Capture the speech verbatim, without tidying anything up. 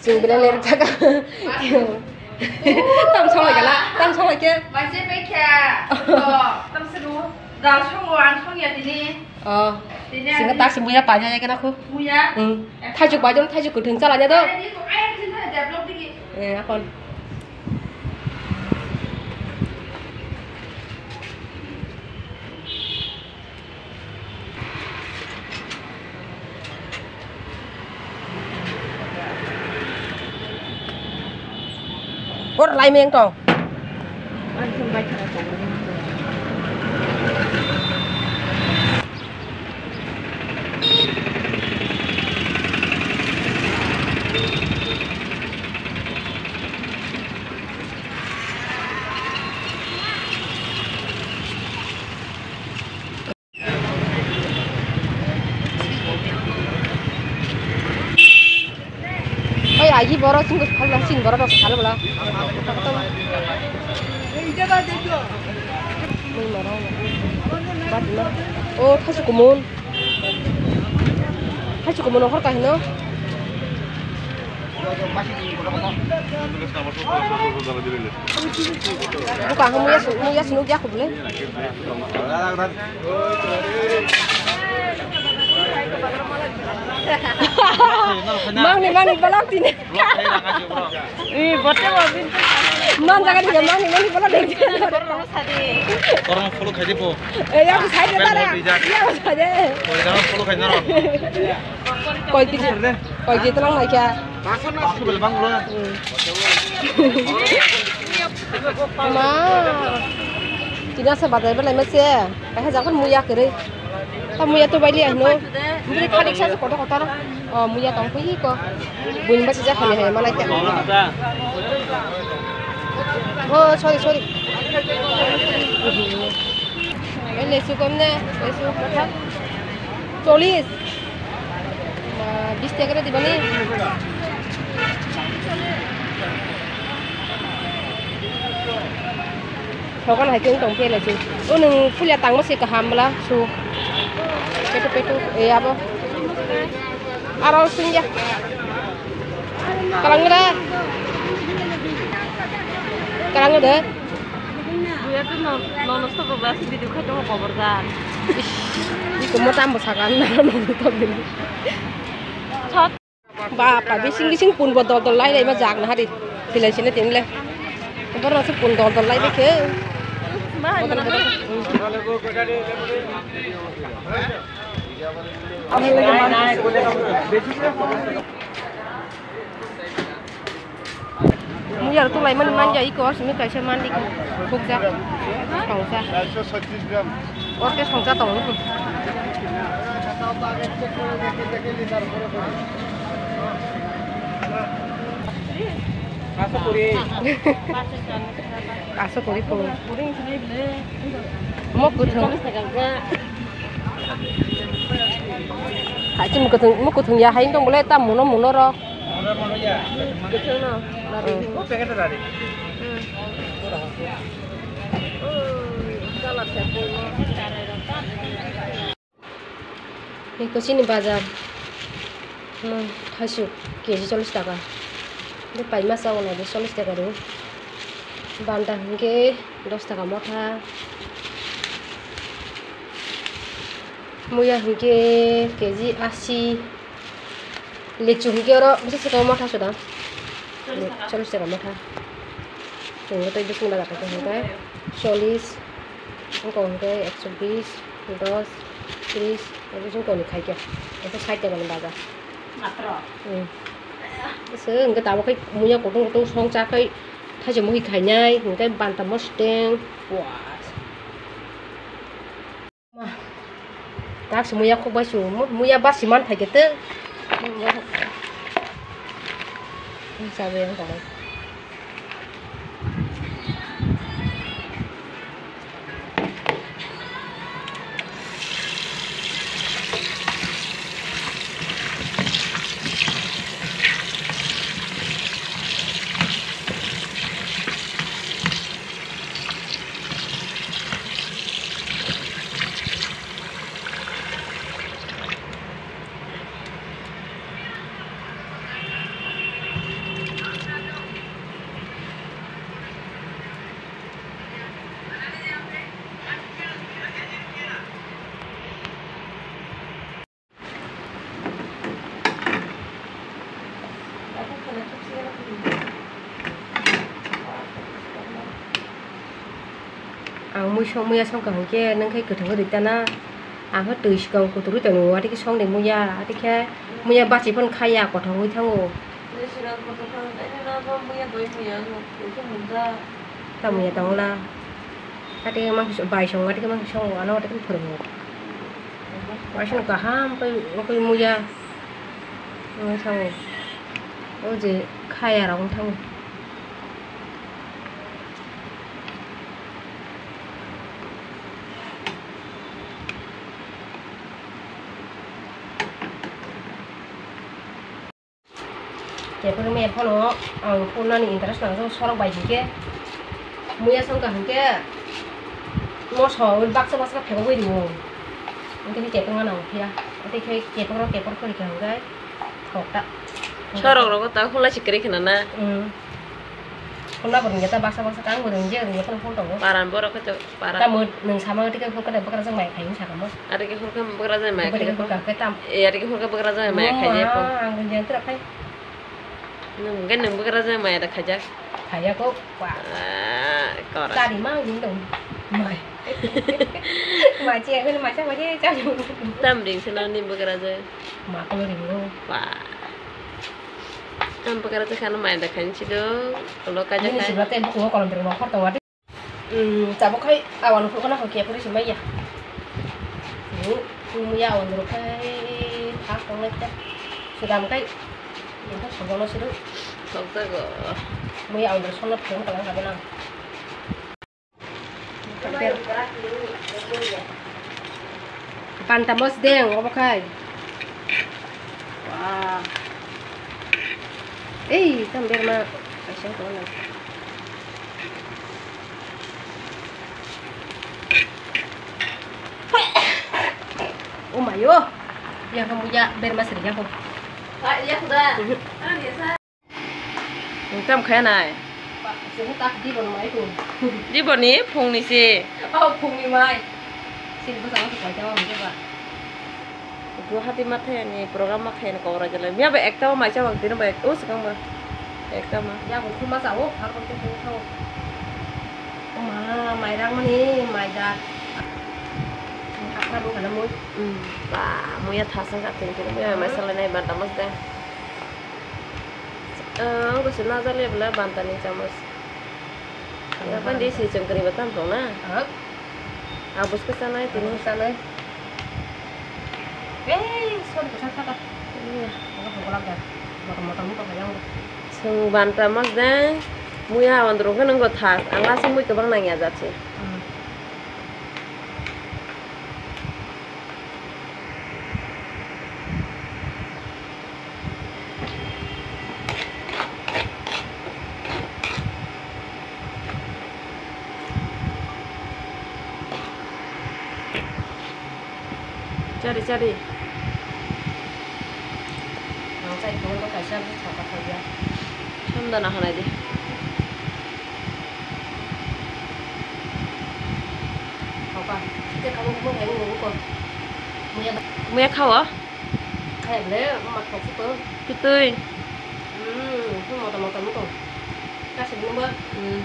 Chwng belai lerjak. Tam song lai kala, tam song lai khe. Manse pekha. Tam sunu. Dal songo ang songya tini. Oh. Tini. Singa tak se muya panya ya kena khu. Muya. Hmm. Thaichuk bajon, thaichuk kuthung chala nya do. Ai, ni ko ai, ni ko ai, develop digi. Eh, akon. Kor lai meng tong. Oi, agi borok chwng phal la, chini borok rok phal bwla. Mui moro. Bat na. O, thasu kumun. Thasu kumun hor ka hino. Buka ha muya su-, muya sunu gya kubule. Mangni, mangni, balak tini. Eh, bote bo bin. Man jaga ni mangni, mangni, balak tini. Kormo follow khai di po. Eh, ya, sai de. Bel dara. Bol bijak. Ya, sai de. Koi jana follow khai naro. Koi kiji, koi kiji tong nai kya? Banglo. Hmm. Ma. Tina se badai belai ma se. Kaisa jagan muya kere. Ta muya to baili ahno. Bri khalik sa kotor kotor. Oh, muya tong phi ko. Buin ba se ja khani hai malai ta. Oh, sorry, sorry. Ei lesu kom ne, lesu kotha? Cholis. Ma, bis taka re dibani. Thokan hai khe tong phe lesu. O nwng puila tangma se kaham bwla su. Petu petu, e abo. Aro sungya. Kalang da. Kalang da. Buya tu non, non stop ba si video khai tongo kobor jan. Ish, iko mo tambo sakan na non stop bini. Chot. Ba, ba, bising, bising pun bo dol dol lai lai ma jak na hari. Silai sini tin le. Kobor nasi pun dol dol lai be ke. Ma, ma, ma. Mui aro tulai mani manja iko simi kaisa mandi khukjak. Songsa. Orke songsa tong. Asa kori po. Mo kuthung. Hai chum kuthung, mo kuthung ya hai tong bole ta muno muno ro. Kuthung no. Lari. Hmm. Eko chini bazar. Hmm, thaisu K G chollish taka. Bo paima sa wngna bo chollish taka ro. Banta hinkhe dos taka motha. Muya hinkhe K G asi. Lichu hinkhe oro bwswk swkang motha suda. Chollish taka. Chollish taka motha. Chwngno tei bising bazar khe hinkhe chollish. Wngkha hinkhe ekso bis, dos, tris, abo bising toni khaikhe. Ekso sait taka ni bazar. Matro. Hmm. Bwswk hinkhe tabuk khai muya kutung kutung song chakhai thaisa muhi khainai hinkhe banta mosteng. Wah. Ma, tak se muya khok bai su, mu-, muya basi man thai kete. Sabe yang tong. Mui song, muya song kaham khe nung khe kwthangwi rwi tana. Ang khe twi swkang kuturwi tongwi, watwi khe song de muya, watwi khe muya bachi phano khaya, kothogwi thango. Ta muya tongla. Watwi khe mang bai song, watwi khe mang song, ano watwi khe phwrwngo. Waisano kaham khe wngkhe muya. Wng thango. O je khaya rok wng thango. Kepeng me phano ang phunani interest nang, sorok bai hinkhe muya songkha hinkhe moso baksa baksa phegogwi rio. Hinkhe kepeng nang phiya. Hinkhe kepeng rok kepeng khori kha hinkhe thokta. Sorok rogo ta khula sikri khna na. Hmm. Khula bo ringya ta baksa baksa kang bo ringya ringya phano phone tongo. Paran borok khe to para. Tamo nwng sama tike hurkha de bwkrajak mai khai wng sakha mo. Ari khe hurkha bwkrajak mai khai. Bwkrajak hurkha khe tam. E ari khe hurkha bwkrajak mai khai je ko. Ang ringya tra khai. Nwng hwnkhe nwng bwkrajak maya da khaijak? Khaiya kok, ba. Ah, kora. Chari ma wngwi tong. Mai. Mai che, hwn mai cha, mai che, cha. Tam ring seno ni bwkrajak. Ma kolo ringo. Ba. Tam bwkrajak khano maya da khainsi do. Kolo kaijak. Nini khai. Sibra te bukungo kolom ring mo khorto wadi. Hmm, tabuk khai awan phuru khana hokhe phuru simai ya. Hmm, muya awan rok khai thak tongnai khe. Sudam khai, hmm, sujano siru. Thokjago. Muya awan rok sonna phuru kalang kha nang. Banta mosdeng obo khai. Wah. Ei, tam berma. Kaisa kono. Oh mayo. Ya kamu ya berma seri ya ko. Ah, iya kuda. Mhm. Ah, biasa. Nwng tamo khaya nai? Ba, chwng tak Dibon mai tong. Diboni phungni se. Oh, phungni mai. Sini bwskango se kaisa ma hwnjak ba. Guwahati ma thayani program ma khayani Kakrajalai. Miya ba ekta ma mai cha bang tini ba ek-, o swkang ba. Ekta ma. Ya bo khuma cha o, har bo tini thao. O ma, mai rang mani, mai da. Akhra bo kana mui. Hmm, ba, muya thasang ka tini tini muya mai salai nai ba damas da. Ah, ang kosoi najale bwla bantani chamos. Ang khan di si chwng kwrwi ba tam tong na. Ah? Abos khe chanai tini. Abos khe chanai. Ei, son kwchar thaka. Iya. Ang khe golak da. Motom motom wng tong kha yang. Chwng banta mos de. Muya on rung khe nwngo thas. Ang lasi mui kwbang nangya jat se. Hmm. Chari, chari. Ang chai phuru kaisa bwskango thokya. Sundana hanai di. Hoka, site kabo mo hai mo ko. Muya ba. Muya khawa? Hai ble, ma thok sito. Kitui. Hmm, motom motom ko. Kasi mo ba. Hmm.